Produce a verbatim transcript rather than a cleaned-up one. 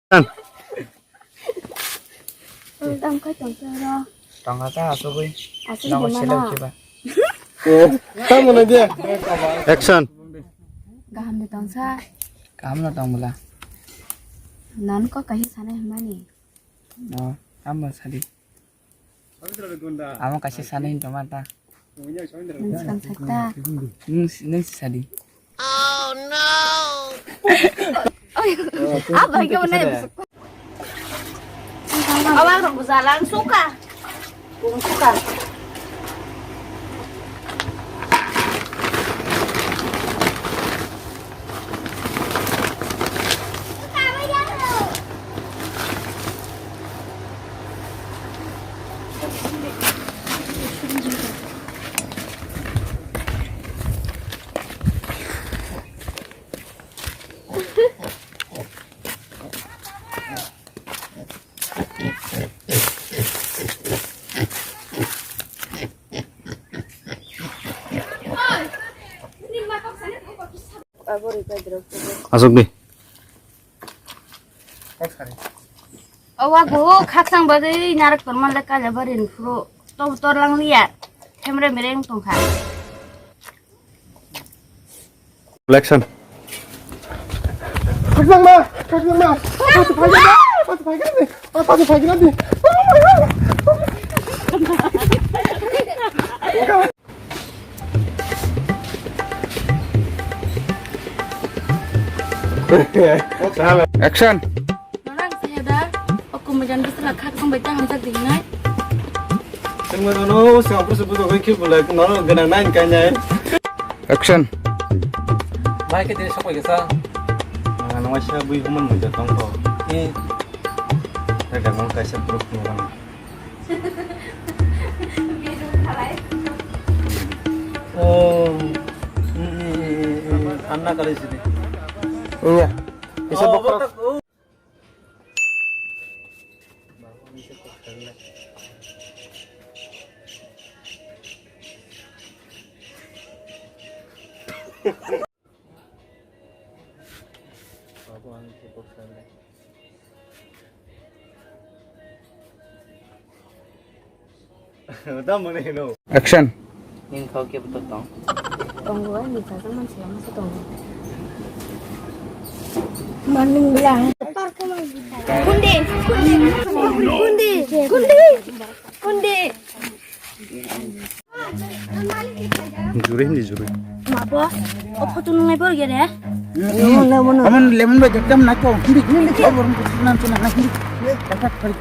Ang tamo khai tongsa ro. Tongkha ta asugwi. Asugwi nogo mano. Selek khiba. Eh, tamo na dia. Action. Kaham de tongsa. Kaham no tong bwla. Nan ko kaisa sanai hwnmani. No, tamo sadi. Amo kaisa sanai hin tongma ta. Nung swkang sak ta. Nung, nung si sadi. Oh no! Oi, ah, bai kau na. Awang rok jalan suka. Kung suka. Aswk di. Owa go khaksang bagwi narak torman le kaja bari ni phuru tobu torlang liya. Hemre mereng tongkha. Action. Khaknang ma, khaknang ma. Pasu phaikna, pasu phaikna di, pasu phaikna di. Action. Norang saya da, aku mejan bisla khaknang bai ta hamjak dinai. Tengma no, se apur se bujo khe bulai, no, ganang nai kai nai. Action. Bai khe de sok bai khe sa. Ang nang waisa bui human mui jatong ko. Eh. Ada nang kaisa proof nang. Oh. Anna kali sini. Iya. Bisa bokok. Action. Nini kha o kebo to tong. Tongo, ni sajak mansi lama se tongo. Morning bela. Kundi, kundi, kundi, kundi, kundi. Juri hindi juri. Ma boss, o photo nung nai bor gede. Lemon, lemon. Amon lemon ba jekam na ko. Hindi, hindi ko bor mo nan chuna na hindi. Dapat kali.